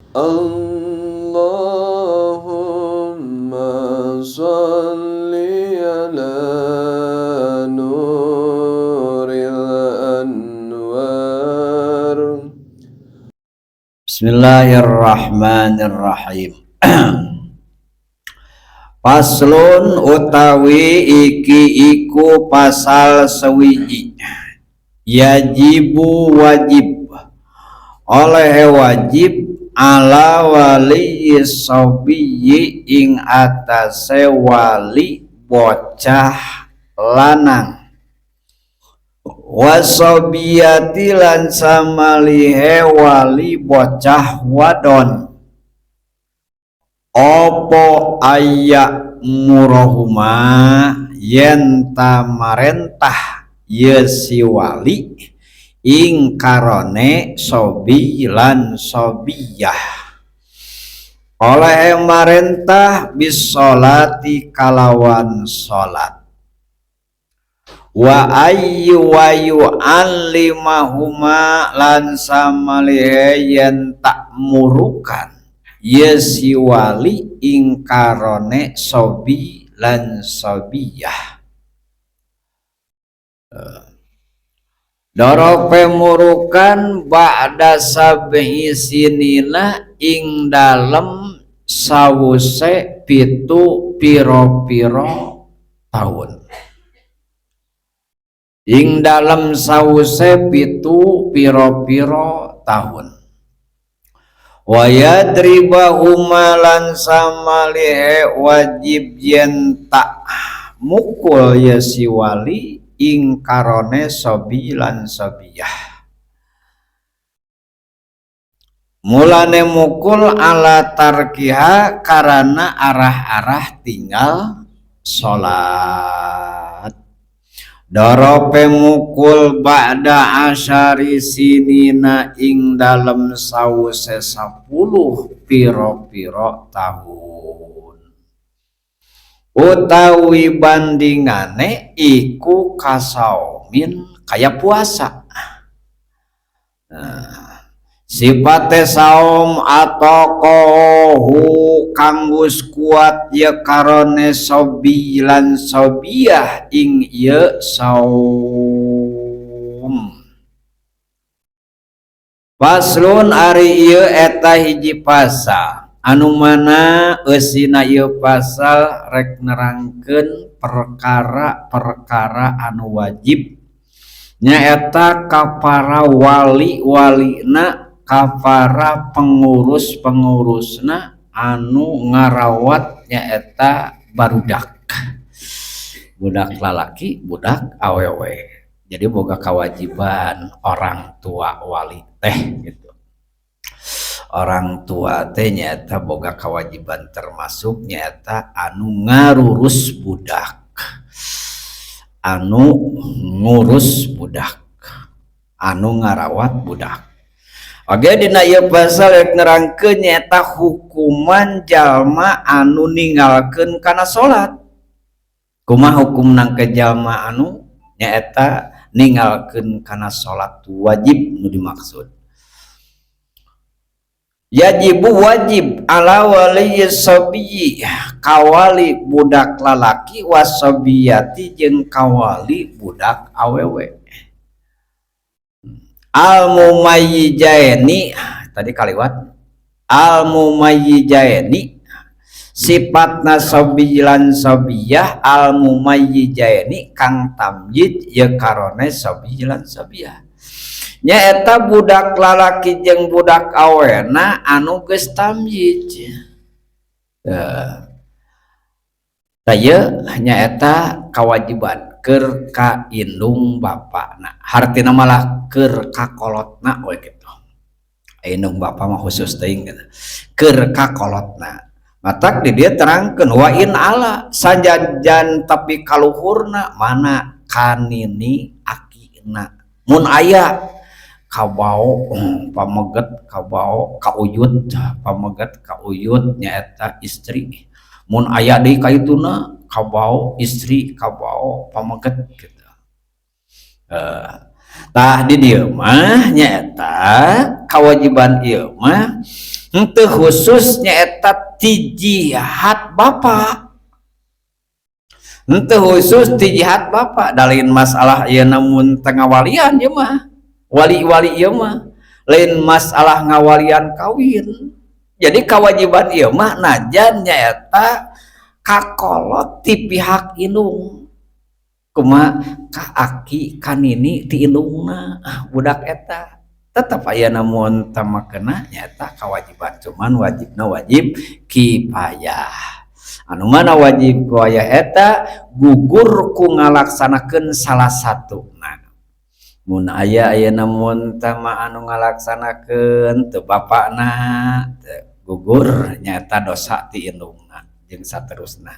اللهم صل على نور الأنوار. Bismillahirrahmanirrahim. Faslun, utawi iki iku pasal sewiji. Yajibu, wajib, oleh wajib, ala wali sobiyyi, ing atase wali bocah lanang, wasobiyati, lan samalihe wali bocah wadon, opo aya murahuma, yen tamarentah ye si wali ing karone sobi lan sobiyah, oleh marentah bisolati, kalawan salat, wa ayyu wa yu'allimahuma, lan samalihe yen tak murukan ye si wali ing karone sobi lan sobiyah. Dorope murukan ba'da sab'i sinina, ing dalem sawuse 7 piro-piro tahun, ing dalem sawuse 7 piro-piro tahun. Wa yadribahuma, lan samalihe wajib yen tak mukul ya si wali ing karone sobi lan sobiyah. Mulane mukul ala tarkiha, karena arah-arah tinggal salat. Dorope mukul ba'da asyari sinina, ing dalem sawuse 10 piro-piro tahun, utawi bandingane iku kasaumin, kaya puasa. Nah, sipate saum atau kohu, kanggus kuat ya karone sobi lan sobiyah ing ye saum. Faslun, ari ieu eta hiji pasal anu mana eusina ieu pasal rek nerangkeun perkara-perkara anu wajib, nyaeta ka para wali-walina, ka para pengurus-pengurusna anu ngarawat nyaeta barudak, budak lalaki, budak awewe. Jadi boga kewajiban orang tua, wali teh gitu. Orang tua teh nyaeta boga kewajiban, termasuk nyaeta anu ngarurus budak, anu ngurus budak, anu ngarawat budak. Oke, dina ieu pasal rek nerangkeun nyaeta hukuman jalma anu ninggalkeun kana salat. Kumaha hukum nangke jalma anu nyaeta ninggalkeun kana salat wajib nu dimaksud. Yajibu, wajib, ala wali sabiyyi, kawali budak lalaki, wasabiyati, jeung kawali budak awewe, al mumayyijaini, tadi kaliwat al mumayyijaini, sifatna sabi lan sabiyah, al mumayyijaini, kang tamyiz ya karone sabi lan sabiyah, nyaeta budak lalaki jeung budak awena anu geus tamyiz. Tah, ieu nyaeta kewajiban keur ka indung bapana, hartina malah keur ka kolotna we kitu. Indung bapa mah khusus teuing gitu, keur ka kolotna. Matak di dieu terangkeun wa in ala, sajajan tapi kaluhurna mana kanini akina, mun aya kabao pameget, kabao ka uyut, pameget ka uyut nyaeta istri, mun aya deui ka ituna kabao istri, kabao pameget gitu. Tah, di dieu mah nyaeta kewajiban ieu mah. Henteu khusus nyaeta ti jihad bapak, henteu khusus ti jihad bapak. Da lain masalah ieu, namun teu ngawalian ieu mah, wali-wali ieu mah lain masalah ngawalian kawin. Jadi kewajiban ieu mah najan nyaeta kakolot ti pihak indung, kumaha ka aki ka nini ti indungna, ah, budak eta tetep aya namun tamakena nyaeta kewajiban, cuman wajibna wajib kifayah. Anu mana wajib kifayah eta gugur ku ngalaksanakeun salah satu. Nah, mun aya aya namun tama anu ngalaksanakeun teu bapakna, teu gugur nyaeta dosa ti indungna jeung saterusna.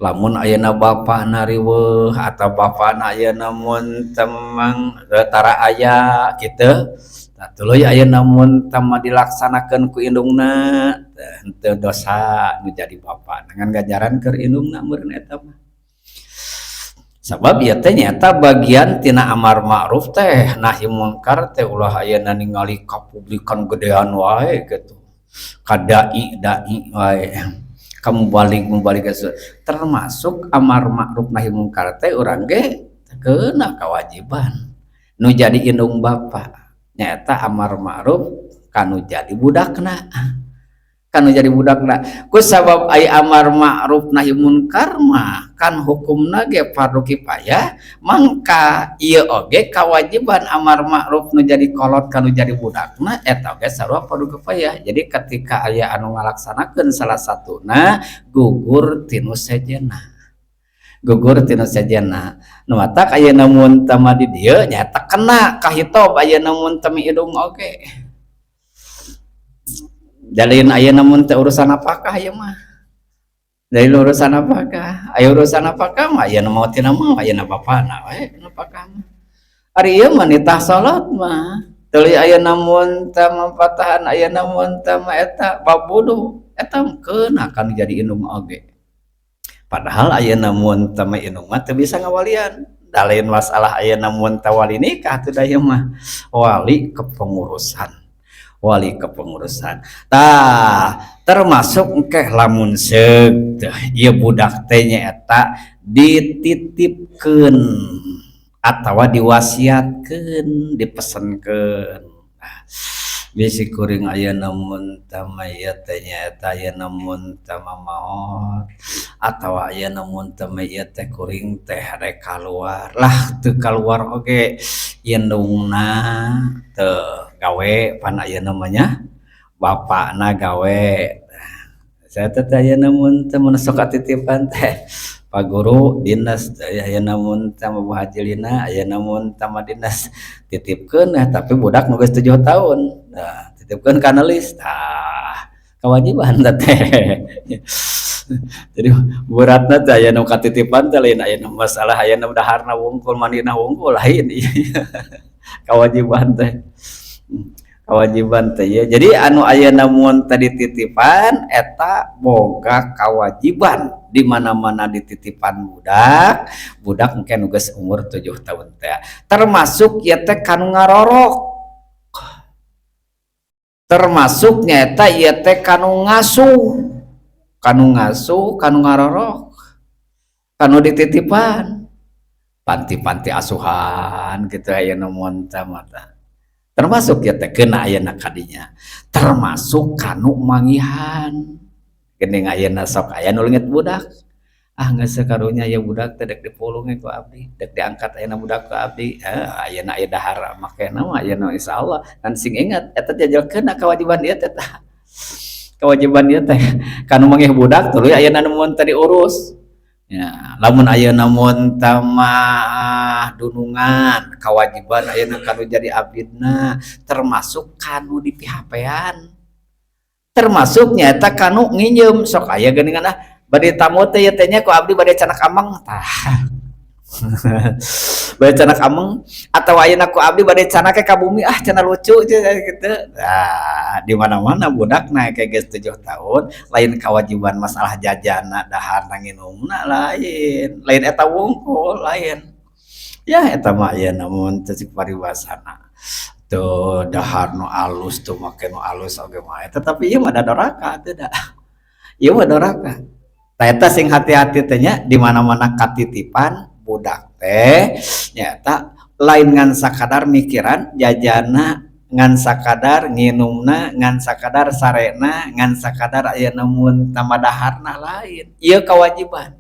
Lamun ayeuna bapakna riweuh atau bapakna ayeuna mun temang tara aya kitu, tah tuluy ayeuna mun tama dilaksanakeun ku indungna, henteu dosa nu jadi bapak, ngan ganjaran keur indungna meureun eta mah. Sabab ieu teh nyaeta bagian tina amar ma'ruf teh nahi mungkar teh. Ulah ayeuna ningali kapublikan gedean wae gitu, ka dai dai wae, ka mubalig mubalig, termasuk amar ma'ruf nahi mungkar teh urang ge kena kewajiban nu jadi indung bapa nyaeta amar ma'ruf kanu jadi budakna, kanu jadi budakna. Ku sabab ai amar ma'ruf nahi munkar mah kan hukumna ge fardu kifayah, mangka ieu oge kewajiban amar ma'ruf nu jadi kolot kanu jadi budakna eta oge sarua fardu kifayah. Jadi ketika aya anu ngalaksanakeun salah satuna, gugur tinu sejenna, gugur tina sejenna. Nu matak ayeuna mun tama di dieu nyaeta kena kahitob ayeuna mun temi indung oge. Jalin ayeuna mun teh urusan apakah ieu mah, dari urusan apakah aya urusan apakah mah ayeuna mau tina mah ayeuna bapana we apakah mah. Ari ieu mah nitah salat mah tuluy ayeuna mun teh patahan, ayeuna mun teh mah eta bab wudu eta keuna kan jadi indung oge. Padahal ayeuna mun teh mah indung mah teu bisa ngawalian. Da lain masalah ayeuna mun teh wali nikah teu, da ieu mah wali kepengurusan, wali kepengurusan. Tah, termasuk engke lamun seug teh ieu budak teh nyaeta dititipkeun atawa diwasiatkeun, dipesenkeun. Nah, bisi kuring ayeuna mun teh mah ieu teh nyaeta ayeuna mun teh mah maot atawa ayeuna mun teh mah ieu teh kuring teh rek kaluar lah, teu kaluar oge indungna teu gawe pan ayeuna mah nya, bapakna gawe. Saya teh ayeuna mun teh mun sok katitipan teh Pak Guru dinas ayeuna mun teh Bu Haji Lina ayeuna mun teh mah dinas, titipkeun tapi budak nu geus 7 tahun. Nah, titipkeun kana lis, tah kewajiban teh. Jadi beratna teh aya nu katitipan teh lain aya masalah aya nu daharna wungkul, mandina wungkul, lain, kewajiban teh, kewajiban teh ya. Jadi anu ayeuna mun tadi titipan eta boga kewajiban di mana-mana dititipan budak, budak mungkin geus umur 7 tahun teh, termasuk ya teh kanu ngarorok, termasuk nyaeta ieu teh kanu ngasuh, kanu ngasuh, kanu ngarorok, kanu dititipan panti-panti asuhan gitu aya mun teh mata, termasuk ya teh kena ayeuna kadinya, termasuk kanu manggihan. Geuning ayeuna sok aya nu leungit budak, ah geus karunya ya budak teh dek dipulung ku abdi, dek diangkat ayeuna budak ku abdi. Eh, ayeuna aya dahar makena mah ayeuna insyaallah kan sing ingat eta jajalkeun kewajiban ieu teh. Tah, kewajiban ieu teh kanu manggih budak tuluy ayeuna nu mun teh diurus ya. Lamun ayeuna mun tamah dunungan, kewajiban ayeuna kanu jadi abidna, termasuk kanu di PHP-an, termasuk nyata kanu nginjem. Sok aya geuningan, ah bade tamu teh ieu teh nya ku abdi bade canak ameng, tah bade canak ameng atau ayeuna ku abdi bade canak ka bumi, ah cenah lucu gitu. Nah, di mana-mana budak na kayak geus 7 tahun lain kewajiban masalah jajana, dahar, nginumna, lain, lain eta wungkul, lain ya. Eta mah ayeuna mun teu cik paribasana. Teu dahar nu alus, teu make nu alus oge mah eta, tapi ieu mah da doraka teu da. Ieu mah doraka. Tah, eta sing hati-hati teh nya, di mana-mana katitipan budak teh nyaeta lain ngan sakadar mikiran jajana, ngan sakadar nginumna, ngan sakadar sarena, ngan sakadar aya mun tambah daharna, lain. Ieu kewajiban.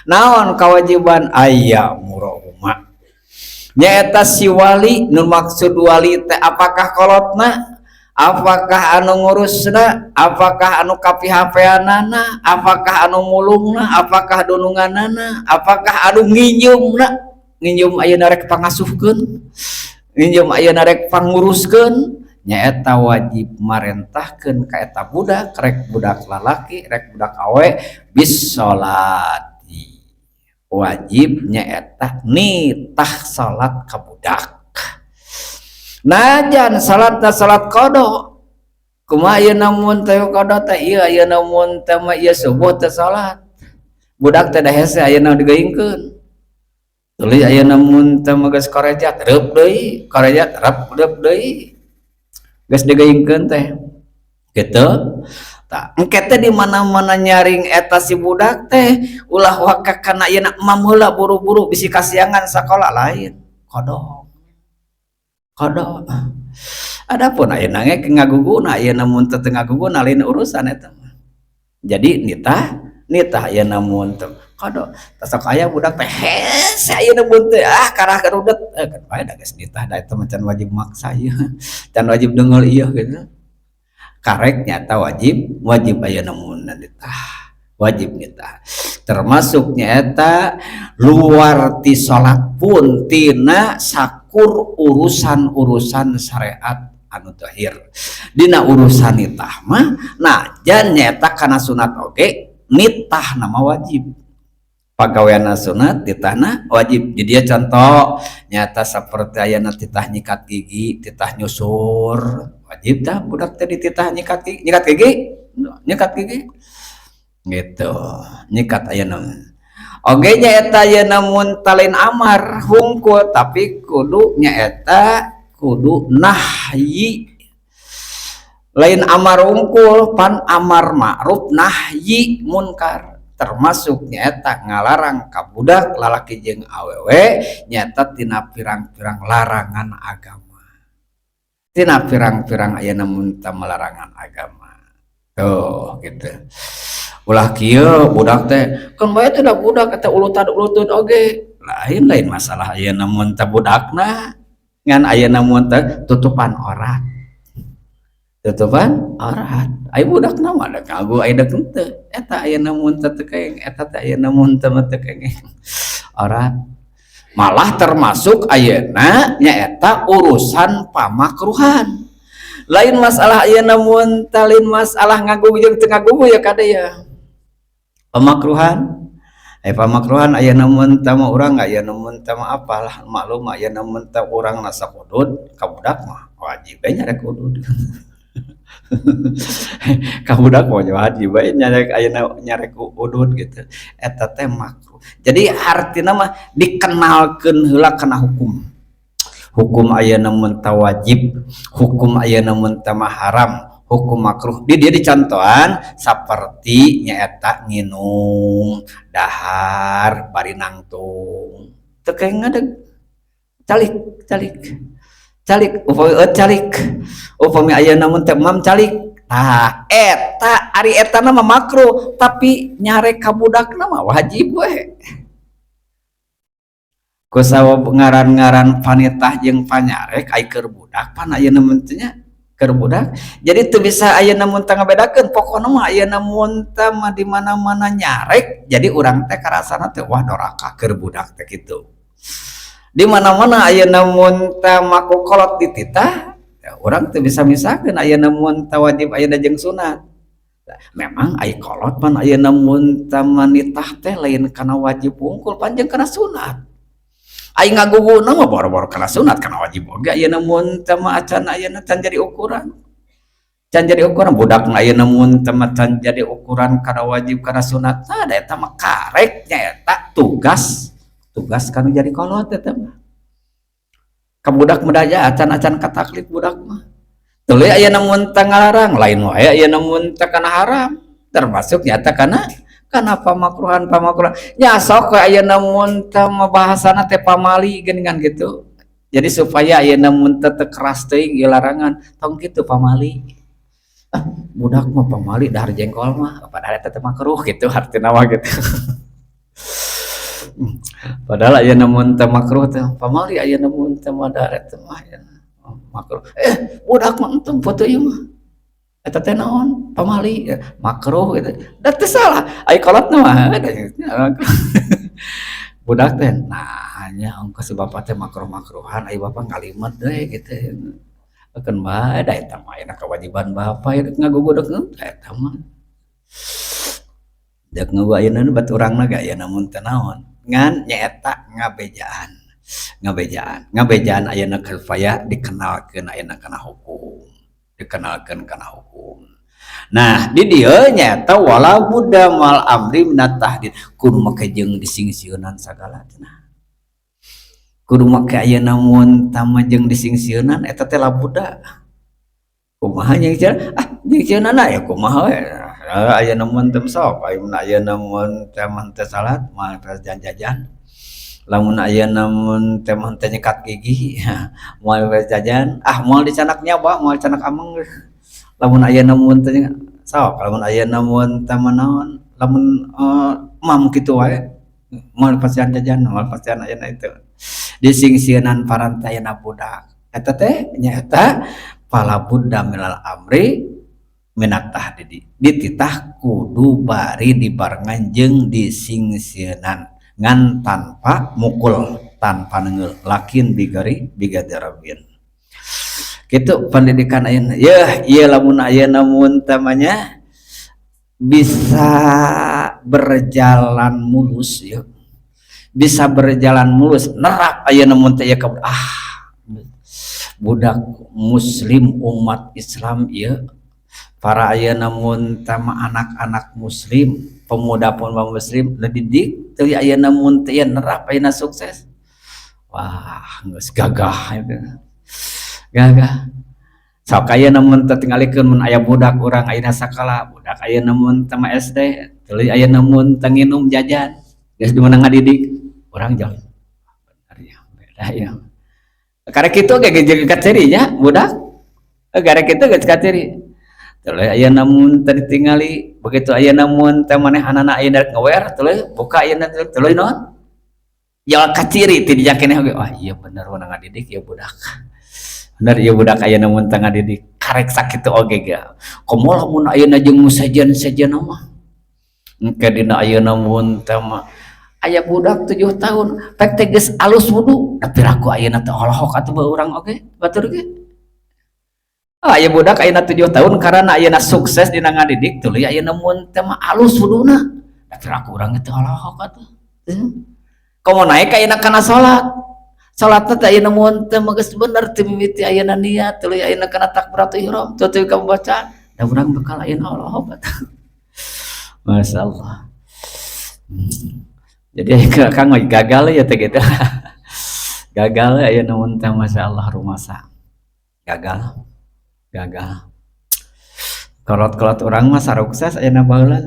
Naon kewajiban? Aya murahuma nyaeta si wali. Nu maksud wali teh apakah kolotna, apakah anu ngurusna, apakah anu kapihapeanana, apakah anu mulungna, apakah dununganana, apakah anu nginjumna. Nginjum ayeuna rek pangasuhkeun, nginjum ayeuna rek panguruskeun, nyaeta wajib marentahkeun ka eta budak, rek budak lalaki rek budak awe, bisolati, wajib nyaeta nitah salat ka budak. Najan salatna salat qada, kumaha ayeuna mun teh qada teh? Ieu ayeuna mun teh mah ieu subuh teh salat budak teh, da hese ayeuna digeungkeun. Tuluy ayeuna mun teh mah geus korejat, reup deui, korejat, rep reup deui, geus digeungkeun teh gitu. Tah, engke teh di mana-mana nyaring eta si budak teh ulah waka kana ayeuna mam heula, buru-buru bisi kasiangan sakola, lain. Qada, qada. Adapun ayeuna ge ngaguguna, ayeuna mun teu ngaguguna lain urusan eta mah. Jadi nitah, nitah ayeuna mun teu qada. Sok aya budak teh hese ayeuna mun teu ah karah karudet, eh kan bae da geus nitah, da eta mah can wajib maksa ieu, can wajib deungel ieu gitu. Karek nyata wajib, wajib ayeuna mun nitah, wajib nitah. Termasuk nyaeta luar ti salat pun tina sakur urusan-urusan syariat anu zahir. Dina urusan nitah mah najan nyaeta kana sunat oge nitah nama wajib. Pagaweanna sunat, titahna wajib. Jadi dia contoh nyata seperti ayana titah nyikat gigi, titah nyusur, wajib dah budak teh dititah nyikat gigi, nyikat gigi, nyikat gigi gitu, nyikat ayeuna. Oge nyaeta ayeuna mun talain amar hungkul, tapi kudu nyaeta kudu nahyi, lain amar hungkul, pan amar ma'ruf nahyi munkar. Termasuk nyaeta ngalarang ka budak lalaki jeung awewe nyaeta tina pirang-pirang larangan agama, tina pirang-pirang ayeuna mun larangan agama tuh gitu. Ulah kieu budak teh kan bae teh da budak eta ulutan-ulutun oge lain, lain masalah ayeuna mun teh budakna, ngan ayeuna mun teh tutupan aurat, tutupan aurat. Aya budakna mah da kanggo aya deuk henteu eta ayeuna mun teh teu kenging eta teh, ayeuna mun teh mah teu kenging aurat. Malah termasuk ayeuna nyaeta urusan pamakruhan, lain masalah ayeuna mun teh, lain masalah ngagugu jeung teu ngagugu ya. Kade ya pamakruhan, eh pamakruhan ayeuna mun teh mah urang ayeuna mun teh mah apalah maklum ayeuna mun teh urang nasa hudud ka budak mah wajib we nyarek hudud ka budak mah, wajib we nyarek ayeuna nyarek hudud gitu. Eta teh makruh. Jadi artina mah dikenalkeun heula kana hukum, hukum ayeuna mun teh wajib, hukum ayeuna mun teh mah haram, hukum makruh. Di dia dicontohan seperti nyaeta nginum, dahar bari nangtung teu kenging ngadeg, calik, calik, calik, upami calik, upami ayeuna mun teh mam calik. Tah, eta ari eta mah makruh, tapi nyarek ka budakna mah wajib we. Kusabab ngaran-ngaran panitah jeung panyarek ai keur budak pan ayeuna mun teh nya keur budak. Jadi teu bisa ayeuna mun teh ngabedakeun, pokona mah ayeuna mun teh mah di mana-mana nyarek, jadi urang teh karasana teh wah doraka keur budak teh kitu. Di mana-mana ayeuna mun teh mah ku kolot dititah ya, urang teu bisa misahkeun ayeuna mun teh wajib ayeuna jeung sunat. Memang ai kolot pan ayeuna mun teh mah nitah teh lain kana wajib wungkul, panjang kana sunat. Ai ngaguguna mah boro-boro kana sunat, kana wajib oge ayeuna mun teh mah acan ayeuna can jadi ukuran, can jadi ukuran budak ayeuna mun teh mah can jadi ukuran kana wajib kana sunat. Nah, da eta mah karek nyaeta tugas, tugas kanu jadi kolot eta mah. Ka budak mah aja acan-acan kataklif budak mah. Tuluy aya mun teu ngalarang, lain wae aya mun teu kana haram, termasuk nyata kana kana pamakruhan pamakruhan. Nya sok we ayeuna mun teu mah bahasana teh pamali geuningan gitu. Jadi supaya ayeuna mun teu keras teuing ieu larangan, tong kitu pamali. Ah, budak mah pamali dahar jengkol mah, padahal eta teh makruh gitu hartina mah gitu. Padahal ayeuna mun teu makruh teh pamali ayeuna mun teu mah dahar eta mah ya makruh. Eh, budak mah entong foto ieu mah. Eta teh naon? Pamali, makruh gitu. Da teu salah, ai kolotna mah budak teh nah nya ongkoh si bapak teh makruh-makruhan, ai bapak ngalimet deui gitu. Keun bae da eta mah ayeuna kewajiban bapak ya ngagugu deuk eta mah. Deuk ngagugu ayeuna baturangna ge aya mun teu naon. Ngan nyaeta ngabejaan. Ngabejaan, ngabejaan ayeuna supaya dikenalkeun ayeuna kana hukum. Dikenalkeun kana hukum. Nah, di dieu nyaeta wala budda mal amri minat tahdid. Kudu make jeung disingsieunan sagala cenah. Kudu make ayeuna mun tama jeung disingsieunan eta teh labuda. Kumaha nyingsieunan? Ah, nyingsieunan ya kumaha we. Ayeuna mun teu sok, ayeuna mun teh mah teu salat, moal jajan. Lamun ayeuna mun teh mah teu nyekat gigi, moal jajan. Ah, moal dicanak nyaba, moal dicanak ameng. Lamun ayeuna mun teu sok, lamun ayeuna mun teh mah naon, lamun mam kitu wae moal pasihan jajan, moal pasihan ayeuna itu. Disingsieunan parantayana budak. Eta teh nyaeta fala budda minal amri minat tahdidi. Dititah kudu bari dibarengan jeung disingsieunan ngan tanpa mukul, tanpa nengeul, lakin bigari bigadarabin. Kitu pendidikan ayeuna. Yeuh, ieu lamun ayeuna mun tamanya bisa berjalan mulus ya. Bisa berjalan mulus nerap ayeuna mun teh ka ah budak muslim umat Islam ieu para ayeuna mun teh anak-anak muslim, pemuda-pemuda muslim dididik teu ayeuna mun teh nerap ayeuna sukses. Wah, geus gagah itu. Gagah. Sok ayeuna mun teh tingalikeun mun aya budak urang ayeuna sakola, budak ayeuna mun teh mah SD, tuluy ayeuna mun teh nginum jajan, geus di mana ngadidik, urang jauh. Bener ya, beda ya. Karek kitu ge jeung kaciri nya budak. Karek kitu geus kaciri. Tuluy ayeuna mun teh ditingali, begitu ayeuna mun teh manehanana ayeuna rek ngewer, tuluy buka ayeuna tuluy naon? Ya kaciri ti dinya keneh oge. Wah, iya bener urang ngadidik ieu budak. Bener ieu budak ayeuna mun teh ngadidik. Karek sakitu oge ge. Komo lamun ayeuna jeung nu sejen-sejen mah. Engke dina ayeuna mun teh mah aya budak 7 tahun pek teh geus alus wudu, tapi piraku ayeuna teh olohok atuh bae urang oge, batur ge. Ah, aya budak ayeuna 7 tahun karena ayeuna sukses dina ngadidik tuluy ayeuna mun teh mah alus wuduna. Da piraku urang teh olohok atuh. Komo naik ayeuna kana salat. Salatna teh ayeuna mun teh mah geus bener teu mimiti ayeuna niat tuluy ayeuna kana takbiratul ihram tuluy ka bacaan. Da urang bakal ayeuna olohok atuh. Masyaallah. Jadi Kang gagal ya teh gitu. Gagal ayeuna mun teh masyaallah rumasa. Gagal. Gagal. Kolot-kolot urang mah sarukses ayeuna baheula.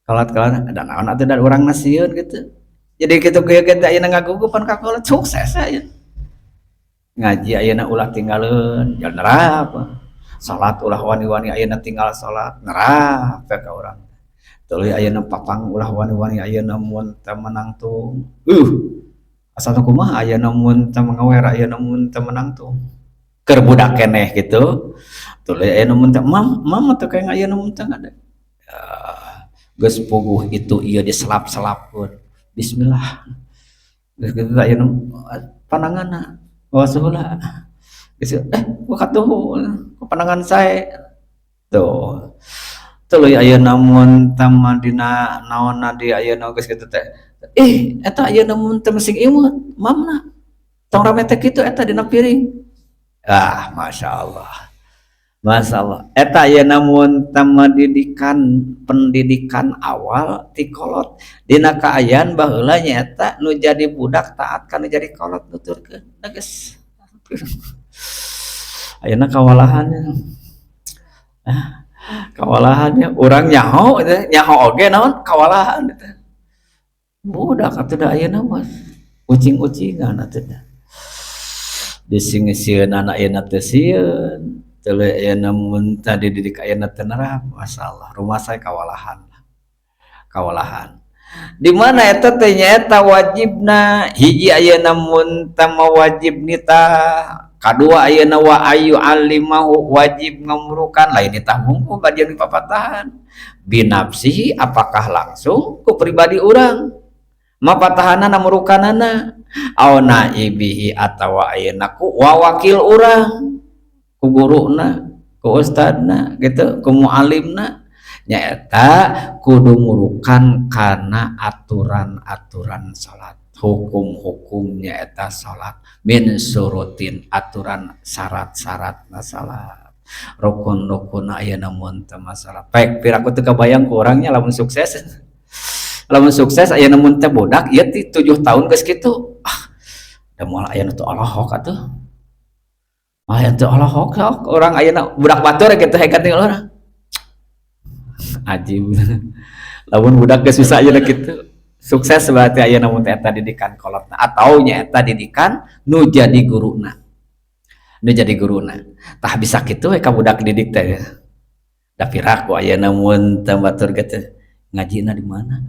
Kolot-kolot da naon atuh da urang mah sieun gitu. Jadi kitu kieu ge teh ayeuna ngagugupan ka kolot sukses ayeuna. Ngaji ayeuna ulah tinggaleun, jalan nerap. Salat ulah wani-wani ayeuna tinggal salat, nerap ka urang. Tuluy ayeuna papang ulah wani-wani ayeuna mun teh menangtung. Asa kumaha ayeuna mun teh ngawer ayeuna mun teh menangtung. Keur budak keneh gitu. Tuluy ayeuna mun teh mam, mam teh kayak ayeuna mun teh ada. Geus puguh itu ieu diselap-selapkeun. Bismillah. Geus kitu ayeuna pananganna wawas heula. Geus katuhu panangan sae. Tuh. Tuluy ayeuna mun teh mah dina naonna di ayeuna geus kitu teh. Ih, eta ayeuna mun teh sing imut mamna. Tong rame teh kitu eta dina piring. Ah, masyaallah. Masalah eta ayeuna mun didikan, pendidikan awal ti kolot dina kaayaan baheula nyaeta nu jadi budak taat ka nu jadi kolot, nuturkeun. Geus ayeuna kawalahan, ah, kawalahannya urang nyaho nyaho oge naon kawalahan teh budak atuh da. Ayeuna mah ucing-ucingan atuh da, dising sieun anak ayeuna teh, sieun teu ayeuna mun tadi didik ayeuna teh nerap. Masalah rumah saya kawalahan, kawalahan. Di mana eta teh nyaeta wajibna hiji ayeuna mun tama wajib nitah, kadua ayeuna wa ayyu'allimahu, wajib ngamurukan, lain nitah wungkul, bagian dipapatahan binafsihi, apakah langsung ku pribadi urang mapatahanana, murukanana, au naibihi, atawa ayeuna ku wawakil urang, ku guruna, ku ustadna gitu, ku mualimna, nyaeta kudu murukan karena aturan-aturan salat, hukum-hukumnya eta salat, min syurutin, aturan syarat-syarat salat, rukun-rukun ayeuna mun teu masalah. Baik, piraku teu kabayang ku urangnya lamun sukses, lamun sukses ayeuna mun teh budak ieu ti 7 tahun geus kitu, ah da moal aya nu teu olohok atuh, aya teu olohok sok urang ayeuna budak batur kitu hekat tinggal urang ajib. Lamun budak geus bisa ayeuna kitu sukses, berarti ayeuna mun teh eta didikan kolotna atau nya eta didikan nu jadi guruna, nu jadi guruna tah bisa kitu we ka budak didik teh. Da piraku ayeuna mun teh batur kitu ngajina di mana,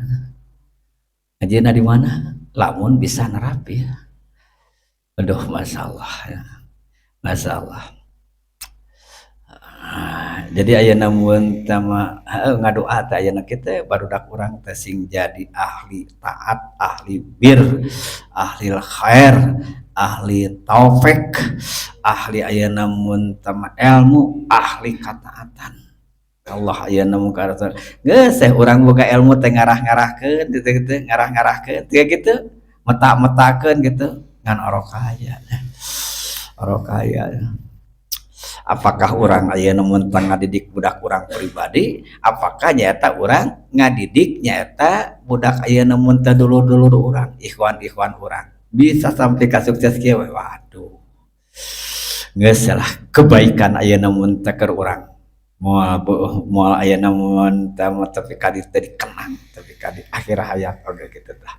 ngajina di mana, lamun bisa nerap ya. Aduh, masalah ya, masalah. Ah, jadi ayeuna mun tama ngadoa teh ayeuna kita barudak urang teh sing jadi ahli taat, ahli bir, ahli khair, ahli taufik, ahli ayeuna mun tama ilmu, ahli kataatan. Allah ayeuna mun ka geus teh urang boga ilmu teh ngarah-ngarahkeun gitu gitu, ngarah-ngarahkeun teh gitu, meta-metakeun gitu, ngan orok kaya, orok kaya. Apakah urang ayeuna mun ngadidik budak urang pribadi, apakah nyaeta urang ngadidik nyaeta budak ayeuna mun teh dulur-dulur urang, ikhwan-ikhwan urang, bisa sampai ka sukses kieu? Waduh, geus lah kebaikan ayeuna mun teh keur urang moal moal ayeuna mun teh tapi ka dieu teh dikenang tapi ka di akhir hayat oge kitu tah,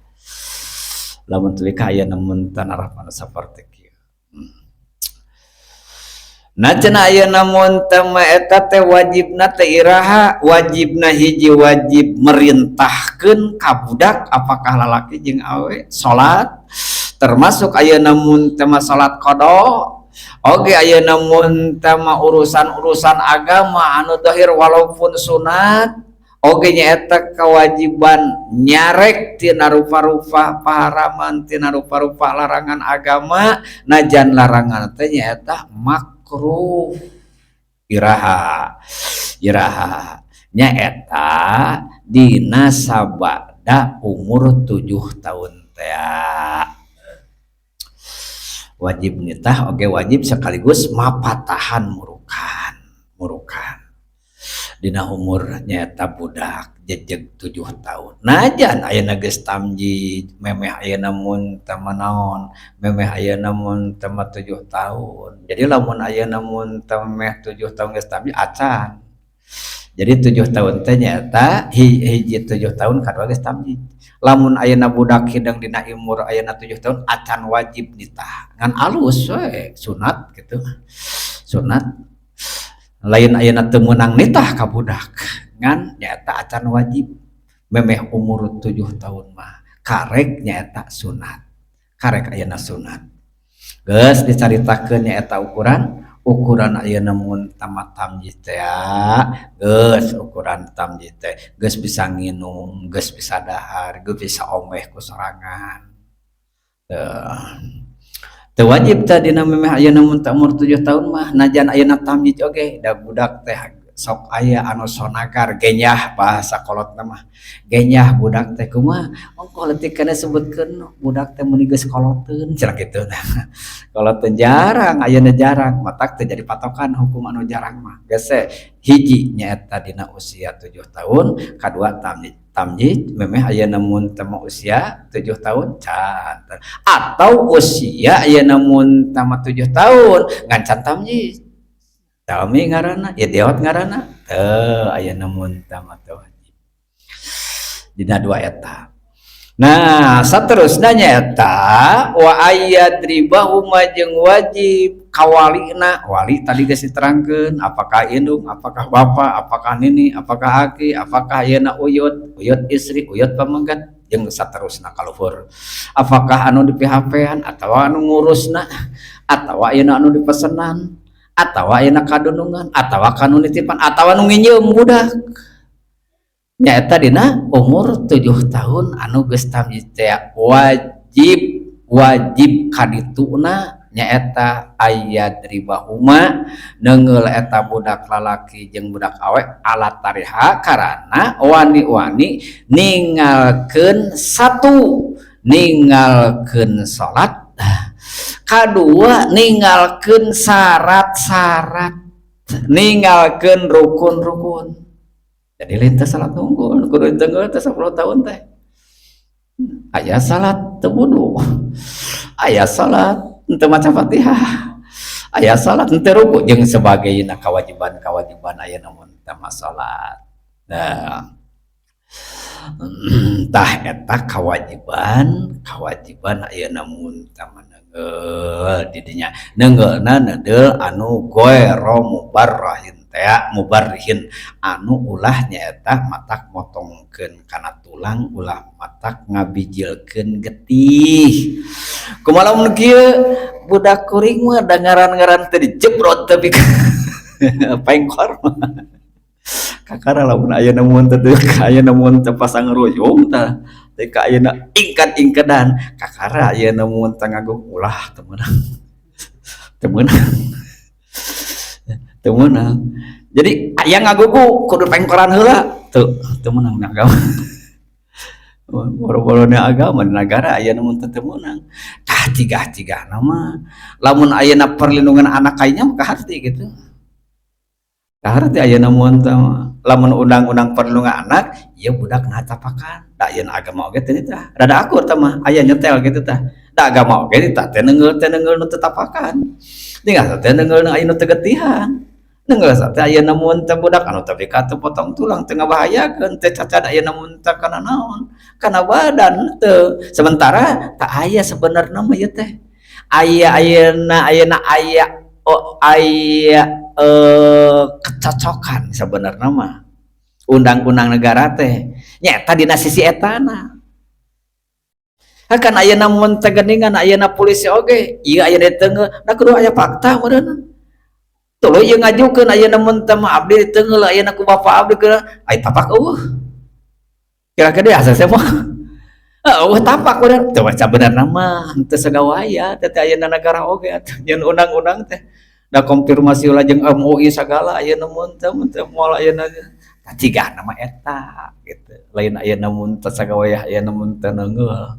lamun teu ka ayeuna mun teh narapan saperti kieu. Nah, cenah ayeuna mun teh eta teh wajibna teh iraha? Wajibna hiji, wajib merintahkeun ka budak, apakah lalaki jeung awe, salat, termasuk ayeuna mun teh salat qada oge, ayeuna mun teh urusan-urusan agama anu zahir walaupun sunat oge, nyaeta kewajiban nyarek tina rupa-rupa paharaman, tina rupa-rupa larangan agama, najan larangan teh nyaeta makruh. Iraha, iraha? Nyaeta dina sabada umur 7 tahun teh wajib nitah oge, wajib sekaligus mapatahan, murukan, murukan dina umur nyaeta budak jejeg 7 tahun. Najan ayeuna geus tamjiz, memeh ayeuna mun teh naon, memeh ayeuna mun teh 7 tahun. Jadi lamun ayeuna mun teh memeh 7 tahun geus tamjiz acan. Jadi 7 tahun teh nyaeta hiji 7 tahun, kadua geus tamjiz. Lamun ayeuna budak hidang dina umur ayeuna 7 tahun acan wajib nitah, ngan alus we, sunat gitu, sunat. Lain ayeuna teu meunang nitah ka budak, ngan nyaeta acan wajib. Memeh umur 7 tahun mah karek nyaeta sunat, karek ayeuna sunat. Geus dicaritakeun nyaeta ukuran ukuran ayeuna mun tamat tamjiz teh, geus ukuran tamjiz teh geus bisa nginum, geus bisa dahar, geus bisa omeh ku sorangan. Teu wajib teh dina memeh ayeuna mun teh umur 7 tahun mah, najan ayeuna tamjiz oge, da budak teh Sok aya anu sonagar genyah, bahasa kolotna mah genyah budak teh. Kumaha ongkoh leutik keneh sebutkeun budak teh mun geus koloteun cenah kitu. Nah, koloteun jarang ayeuna, jarang, matak teu jadi patokan hukum anu jarang mah. Geus hiji nyaeta dina usia 7 tahun, kadua tamyiz. Tamyiz memeh ayeuna mun teu usia 7 tahun can, atau usia ayeuna mun tamat 7 tahun ngan can tamyiz. Talmi ngaranna, idiot ngaranna teu ayeuna mun tamat wajib dina dua eta. Nah, saterusna nyaeta wa ayyadribahuma, jeung wajib kawalina. Wali tadi geus diterangkeun, apakah indung, apakah bapak, apakah nini, apakah aki, apakah ayeuna uyut, uyut istri, uyut pamegat, jeung saterusna kaluhur, apakah anu di PHP-an atawa anu ngurusna atawa ayeuna anu dipesenan atawa ayeuna kadunungan atawa kanu nitipan atawa nu nginjeum budak. Nyaeta dina umur 7 tahun anu geus tamyiz teh wajib, wajib kadituna nyaeta ayyadribahuma, neungeul eta budak lalaki jeung budak awe ala tariha, karana wani-wani ninggalkeun, satu ninggalkeun salat, kadua ninggalkeun syarat-syarat, ninggalkeun rukun-rukun. Jadi lain teh salat unggul kudu diteungeul teh 10 tahun teh. Aya salat teu wudu, aya salat teu maca Fatihah, aya salat teu ruku, jeung sebagainya kewajiban-kewajiban aya namun teu salat. Nah, tah eta kewajiban kewajiban aya namun teu neungeul di dinya. Neunggeulna neungeul anu ghairu mubarrahin teh, mubarrihin anu ulah nyaeta matak motongkeun kana tulang, ulah matak ngabijilkeun getih. Kumaha lamun kieu budak kuring mah da ngaran-ngaran teh dijebrot tapi pengkor kakara. Lamun aya mun teh aya mun teh pasang ruyung tah teh ka ayeuna ingkad-ingkedan kakara ayeuna mun teh ngagung ulah teu meunang, teu meunang, teu meunang. Jadi aya ngagugu kudu pengkoran heula, teu teu meunang. Agama boro-boro agama, negara aya mun teu meunang. Tah, cigah-cigah nama lamun ayeuna perlindungan anak kayaknya kaharti gitu, kaharti ayeuna mun teh. Lamun undang-undang perlindungan anak ieu budak nah tapakan da ayeuna agama oge teh tah rada akur tah mah aya nyetel gitu tah. Da agama oge tah teh neungeul, teh neungeul nu teu tapakan, tinggal teh neungeul nu aya nu teu getihan, neungeul teh ayeuna mun teh budak anu tapi ka teu potong tulang, teu ngabahayakeun, teu cacat ayeuna mun teh kana naon, kana badan teu. Sementara tak aya sebenarnya mah ieu teh aya ayeuna ayeuna aya, oh, aya kecocokan sebenarnya mah undang-undang negara teh nyata dina sisi etana kan. Ayeuna mun teh geuningan ayeuna polisi oge ieu aya diteungeul, da kudu aya fakta meureun. Tuluy ieu ngajukeun ayeuna mun teh mah abdi diteungeul ayeuna ku bapak abdi ke aya tapak eueuh kira-kira asal mah eueuh tapak meureun teu. Sabenerna mah henteu sagawaya teh ayeuna negara oge atuh nyeun undang-undang teh da konfirmasi ulah jeung MUI sagala ayeuna mun teh moal ayeuna cigana mah eta gitu. Lain ayeuna mun teu sagawayah ayeuna mun teu neungeul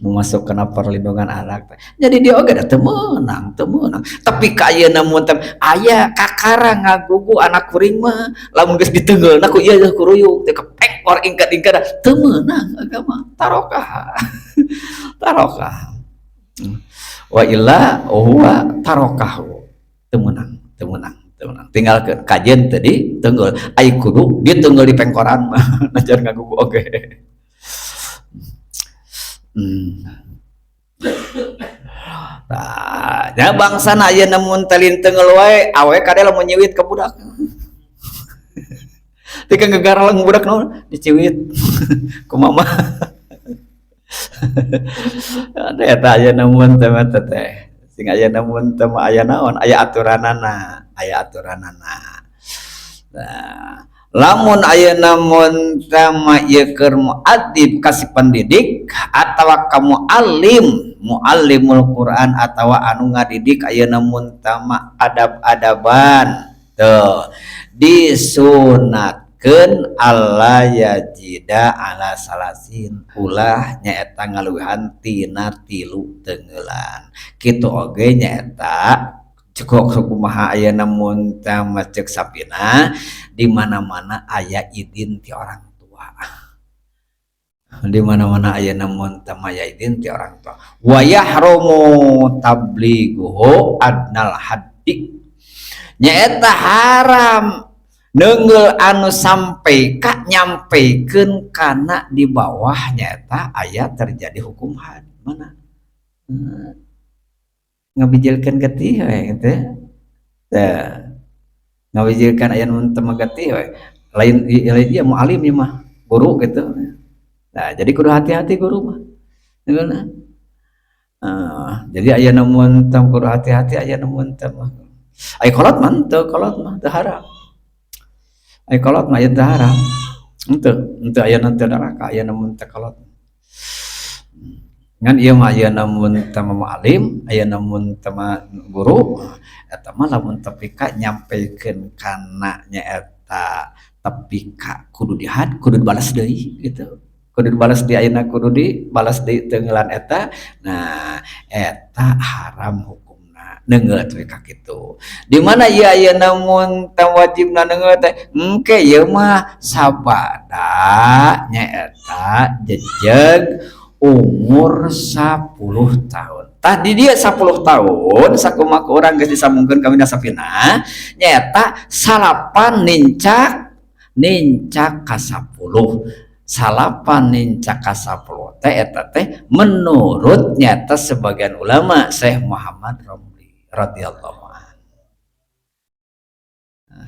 masuk kena perlindungan anak teh. Jadi dia oge da teu meunang, teu meunang. Tapi ka ayeuna mun teh aya kakara ngagugu anak kuring mah lamun geus diteungeulna ku ieu kuruyung teh kepengkor ingkad-ingkad, teu meunang agama, tarokah, tarokah wa illa huwa tarokahu. Teu meunang, teu meunang, teu meunang. Tinggalkeun kajian tadi teungeul ai kudu diteungeul di pengkoran mah najan ngagugu oge. Nah, nya bangsana ayeuna mun teh teungeul wae awe kade lamun nyiwit ka budak. Teu ngagaralang budak naon diciwit ku mama. Ada eta ayeuna mun teh teh. Sing ayeuna mun teh aya naon, aya aturanana, aya aturanana. Nah, lamun ayeuna mun teh mah ieu keur muaddib kasih pendidik atawa ka muallim, muallimul Quran atawa anu ngadidik ayeuna mun teh mah adab-adaban tuh. Disunatkeun alla yazida ala salasin, ulah nyaeta ngaluwihan tina 3 teunggeulan. Kitu oge nyaeta cukup kumaha ayeuna mun teh ceuk sapina di mana-mana aya idin ti orang tua. Di mana-mana ayeuna mun teh aya idin ti orang tua. Wa yahrumu tablighuhu adnal haddi, nyaeta haram neungeul anu sampai ka nyampekeun kana di bawah nyaeta aya terjadi hukum had. Mana ngabijilkeun getih we gitu teh, ngabijilkeun aya nu teu getih we, lain lain ieu mualim ieu mah, guru gitu. Nah, jadi kudu hati-hati guru mah. Jadi aya nu mun teu kudu hati-hati aya nu mun teu mah. Ai kolot mah teu, kolot mah teu haram. Ai kolot mah teu haram. Henteu, henteu aya nu teu neraka aya nu mun teu kolot. Ngan ieu mah aya namun teu mualim, aya namun teu guru, eta mah lamun tepi ka nyampekeun kana nyaeta tepi ka kudu dihad, kudu dibalas deui gitu. Kudu dibalas di ayeuna, kudu dibalas deui teungeulan eta. Nah, eta haram hukumna neungeul tepi ka kitu. Di mana ieu ayeuna mun teu wajibna neungeul teh, engke ieu mah sabada nyaeta jejeg umur 10 tahun. Tah di dia 10 tahun sakumaha urang geus disambungkeun kami nasapina nyaeta 9 nincak nincak ka 10. 9 nincak ka 10 teh eta teh menurut nyata sebagian ulama Syekh Muhammad Romli radhiyallahu anhu.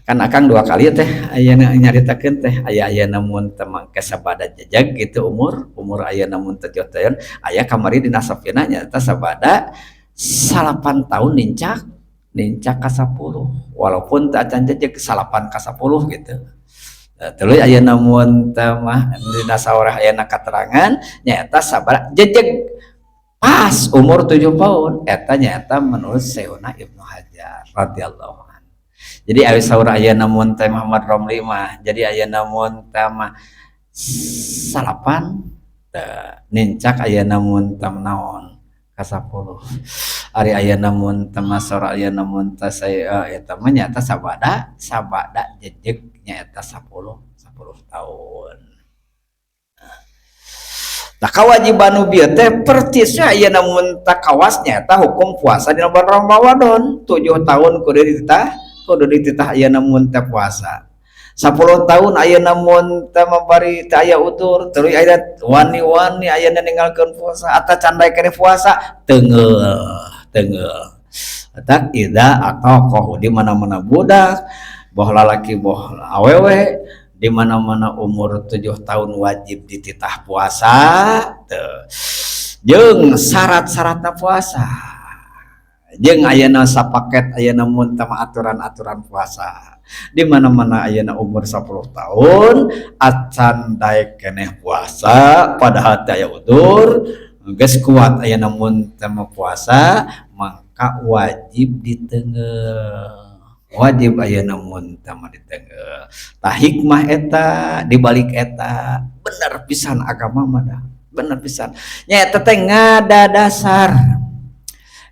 Kan akang 2 kali teh ayeuna nyaritakeun teh aya ayeuna mun teh mangke sabada jejeg gitu umur umur ayeuna mun teh joteun aya kamari dina safina nyata sabada 9 tahun nincak nincak ka 10, walaupun teu acan jejeg 9 ka 10 gitu. Tuluy ayeuna mun teh mah dina saurah ayeuna katerangan nyaeta sabada jejeg pas umur 7 tahun eta nyaeta menurut Syekhuna Ibnu Hajar radhiyallahu anhu. Jadi ari saur ayeuna mun teh Muhammad Romli mah, jadi ayeuna mun teh mah 9 teh nincak ayeuna mun teh naon ka 10. Ari ayeuna mun teh mah saur ayeuna mun teh saya eta mah nyaeta sabada sabada jejeg nyaeta 10 tahun. Nah, kewajiban nu bieu teh percisnya ayeuna mun teh kawas nyaeta hukum puasa dina bulan Ramadan 7 tahun kudu dititah, kudu dititah ayeuna mun teh puasa. 10 tahun ayeuna mun teh mabari teh aya utur, tuluy aya wani-wani ayeuna ninggalkeun puasa atawa can daek keneh puasa, teunggeul, teunggeul. Eta idza ataqahu di mana-mana budak, boh lalaki boh awewe, di mana-mana umur 7 tahun wajib dititah puasa teu. Jeung syarat-syaratna puasa. Jeung ayeuna sapaket ayeuna mun teh aturan-aturan puasa. Di mana-mana ayeuna umur 10 tahun acan daek keneh puasa padahal teu aya udur, geus kuat ayeuna mun teh puasa maka wajib diteunggeul. Wajib ayeuna mun teh diteunggeul. Tah hikmah eta dibalik eta bener pisan agama mah dah. Bener pisan. Nya eta teh ngada dasar.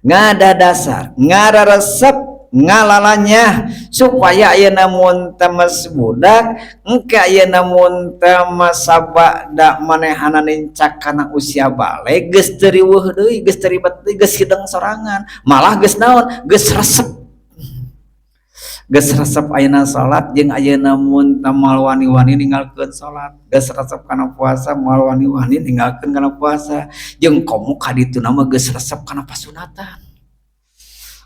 Ngada dasar, ngararesep, ngalalanya supaya ayeuna mun teh budak engke ayeuna mun teh sabada manehana nincak kana usia baleg geus teu riweuh deui, geus teu ribet deui, geus hideng sorangan, malah geus naon, geus resep. Geus resep ayeuna salat jeung ayeuna mun teh moal wani-wani ninggalkeun salat, geus resep kana puasa moal wani-wani ninggalkeun kana puasa, jeung komo ka dituna mah geus resep kana pasunatan.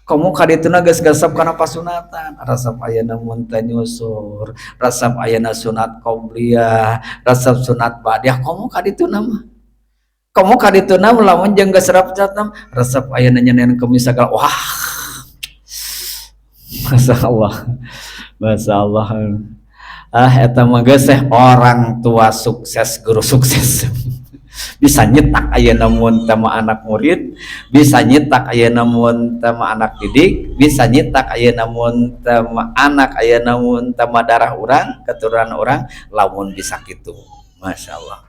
Komo ka dituna geus resep kana pasunatan, resep ayeuna mun teh nyusur, resep ayeuna sunat qobliyah, resep sunat ba'diyah, komo ka dituna mah. Komo ka dituna mah lamun jeung geus resep resep ayeuna nyenen kemis sagala, wah. Masya Allah, Masya Allah. Ah, eta mah geus orang tua sukses, guru sukses. Bisa nyetak ayeuna mun teh anak murid, bisa nyetak ayeuna mun teh anak didik, bisa nyetak ayeuna mun teh anak ayeuna mun teh darah urang, keturunan urang, lamun bisa kitu. Masya Allah.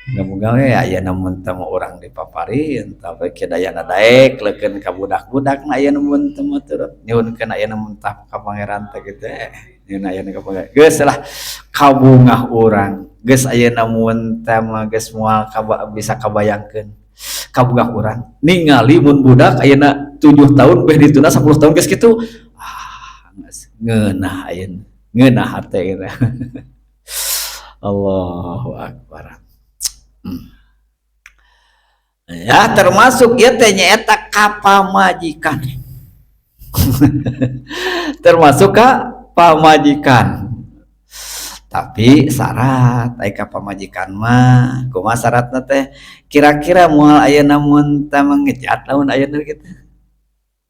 Muga-muga we ayeuna mun teh urang dipaparin, tapi kidayana daek leukeun ka budak-budak na ayeuna mun teh turut nyuhunkeun ayeuna mun tah ka Pangeran teh kitu nyuhun ayeuna ka Pangeran. Geus lah kabungah urang, geus ayeuna mun teh mah geus moal bisa kabayangkeun kabungah urang ningali mun budak ayeuna 7 tahun beh dituna 10 tahun geus kitu, ah geus ngeunah ayeuna, ngeunah hate gitu. Allahu akbar. Ya termasuk ieu teh nyaeta ka pamajikan. Termasuk ka pamajikan. Tapi syarat ai ka pamajikan mah kumaha syaratna teh? Kira-kira moal ayeuna mun teh mangejat lamun ayeuna kitu.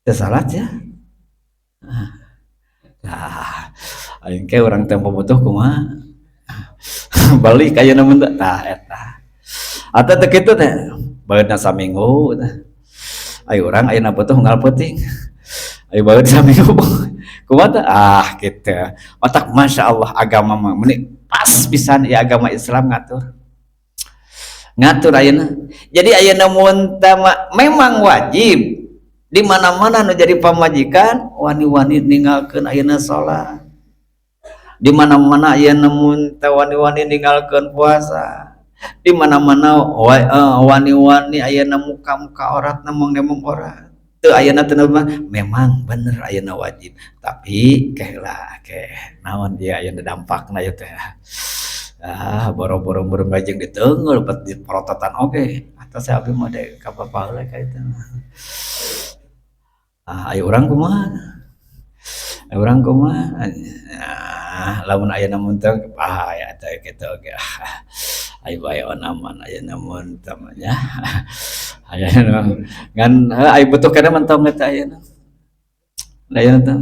Teu salat ya. Nah, aing ke urang teh butuh kumaha? Balik ayeuna mun teh tah eta. Atau teu kitu teh baeudna saminggu teh. Ayo urang ayeuna butuh unggal peuting. Ayo baeud saminggu. Kumaha teh? Ah kitu. Otak Masya Allah agama mah meuni pas pisan ya agama Islam ngatur. Ngatur ayeuna. Jadi ayeuna mun teh memang wajib di mana-mana nu jadi pamajikan wani-wani ninggalkeun ayeuna salat. Di mana-mana ayeuna mun teh wani-wani ninggalkeun puasa. Di mana-mana wani-wani ayeuna muka-muka aurat nemong-nemong aurat. Teu ayeuna teu memang bener ayeuna wajib, tapi keh lah keh naon dia ayeuna dampakna ieu teh. Ah boro-boro meureun jeung diteunggeul bet diporototan oge. Atos abdi mah deuk ka bapa heula ka itu. Ah ayo urang kumaha? Ayo urang kumaha? Ah lamun ayeuna mun teh bahaya teh kitu oge. Ayo bae aman ayeuna mun teh mah nya. Ayeuna ngan ayo butuh keneh mentong eta ayeuna. Ayeuna teh.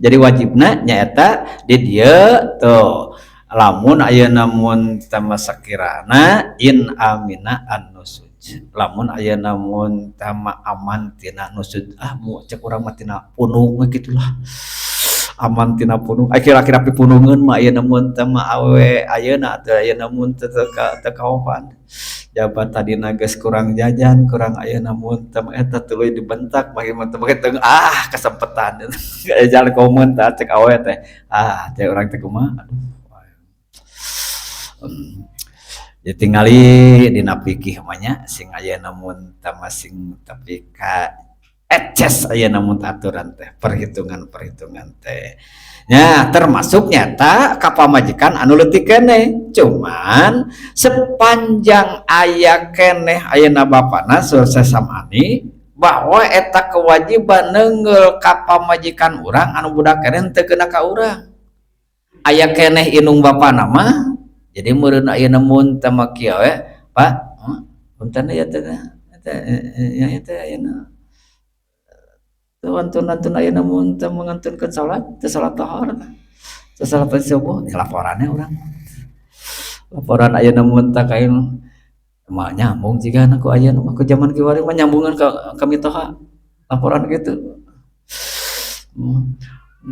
Jadi wajibna nyaeta di dieu tuh lamun ayeuna mun teh mah sakirana in amina an-nusyuz. Lamun ayeuna mun teh mah aman tina nusyuz, ah mu cek urang mah tina punung we kitulah. Aman tina punung, ai kira-kira pipunungeun mah ayeuna mun teh mah awewe ayeuna teh ayeuna mun teh teu kaopan. Jabat tadina geus kurang jajan, kurang ayeuna mun teh mah eta tuluy dibentak bagi mah teh teu ah kasempetan. Aya jalan komun tah cek awewe teh. Ah cek urang teh kumaha? Aduh. Ya tingali dina fikih mah nya sing ayeuna mun teh mah sing tapi ka eces ayeuna mun aturan teh, perhitungan-perhitungan teh. Nya termasuk nyata ka pamajikan anu leutik keneh, cuman sepanjang aya keneh ayeuna bapana selesai samani bahwa eta kewajiban neunggeul ka pamajikan urang anu budak keneh teu kena ka urang. Aya keneh indung bapana mah jadi meureun ayeuna mun teh mah kieu we, Pak, punten ya teh eta ya teh ayeuna wantun-wantun ayeuna mun teu mengantunkeun salat, teu salat lohor, teu salat subuh, ya laporannya urang. Laporan ayeuna mun teh kain mah nyambung jigana ku ayeuna mah ku zaman kiwari mah nyambungan ka mitoha laporan gitu.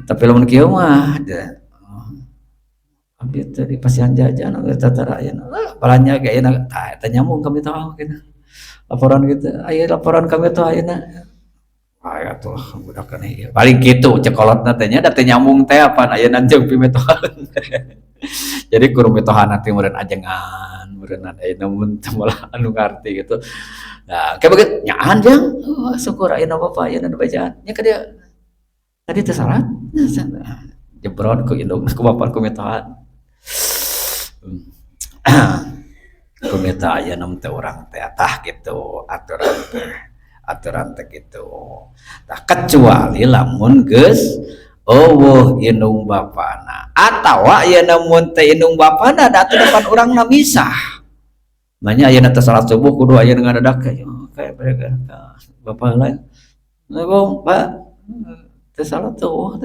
Tapi lamun kieu mah abdi teh di pasihan jajan eta tara ayeuna balanja ge ayeuna tah eta nyambung ka mitoha kitu. Laporan gitu, aya laporan ka mitoha ayeuna. Aya tuh budak keneh ieu. Paling kitu cek kolotna teh nya da teu nyambung teh apan ayeuna jeung pimitoha. Jadi kur mitohana teh meureun ajengan, meureun ayeuna mun teh malah anu ngarti gitu. Nah, kayak begitu nyaan jang, oh, syukur ayeuna bapak ayeuna nu bacaan. Nya ka dieu. Tadi teh salat, jebrot ku indung ku bapak ku mitoha. Ku mitoha ayeuna teh urang teh tah kitu aturan teh. Aturan teh kitu. Tah kecuali lamun geus eueuh indung bapana atawa ayeuna mun teh indung bapana da atuh depan urangna misah. Manya ayeuna teh salat subuh kudu ayeuna ngadadak kayak mereka bapak lain. Assalamualaikum, Pak. Teh salat tuh.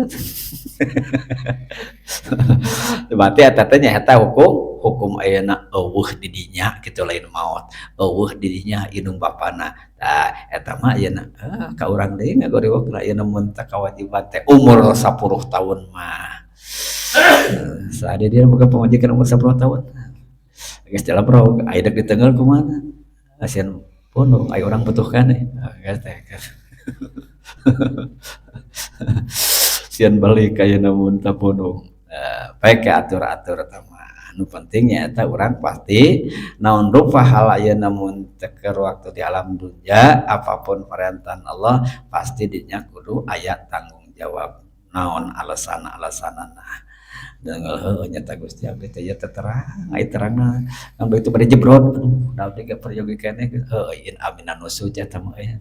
Berarti eta teh nyaeta hukum Hukum ayeuna euweuh di dinya kitu, lain maot, euweuh di dinya indung bapana. Tah, eta mah ayeuna ka urang deui ngagoriwok. Ayeuna mun teu kawajiban teh umur 10 tahun mah. Saha dia boga pamajikan umur 10 tahun geus bro, aya dek diteunggeul kumaha? Asian pundung, aya urang butuh keneh geus teh. Sieun balik ayeuna mun teu pundung. Baik, atur-atur eta mah. Nu penting nyaeta urang pasti naon rupa hal ayeuna mun teu keur waktu di alam dunya, apapun perintah Allah pasti dinya kudu aya tanggung jawab, naon alasan-alasanana. Heueuh, nyata Gusti abdi teh ieu teh terang, ai terangna kan begitu bade jebrot, aduh, da abdi ge peryogi keneh. Heueuh, in amina nusyuz eta mah euy.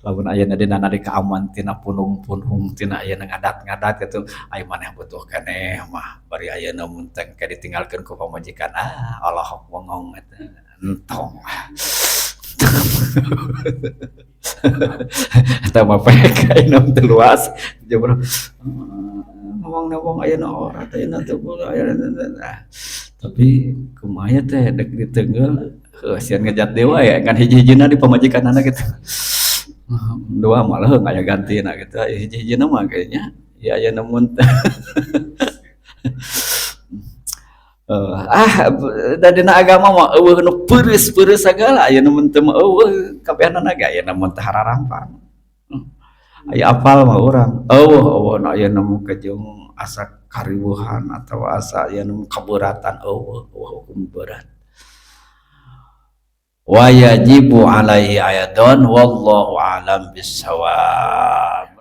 Lamun ayeuna dina nadi kaaman tina pundung-pundung, tina ayeuna ngadat-ngadat kitu, ai maneh butuh keneh mah, bari ayeuna mun teh engke ditinggalkeun ku pamajikan, ah, olohok bengong eta entong. Eta mah pek ayeuna teu luas jebrot. Ngomong-ngomong ayeuna ora teh ayeuna teu aya, tapi kumaha teh dek diteunggeul, heuh, sieun ngejat dewa ya kan hiji-hijina di pamajikanana kitu. Dua malah aya gantina kitu, hiji-hijina mah kayaknya ya ayeuna mun da dina agama mah euweuh nu peureus-peureus sagala. Ayeuna mun teu mah euweuh kabehanana ge, ayeuna mun teu hararampang. Aya apal mah urang euweuh euweuh nu ayeuna mun kejung asa kariweuhan atawa asa ayeuna mun kaberatan, euweuh euweuh hukum berat. Wa yajibu alaihi ayadon, wallahu a'lam bissawab.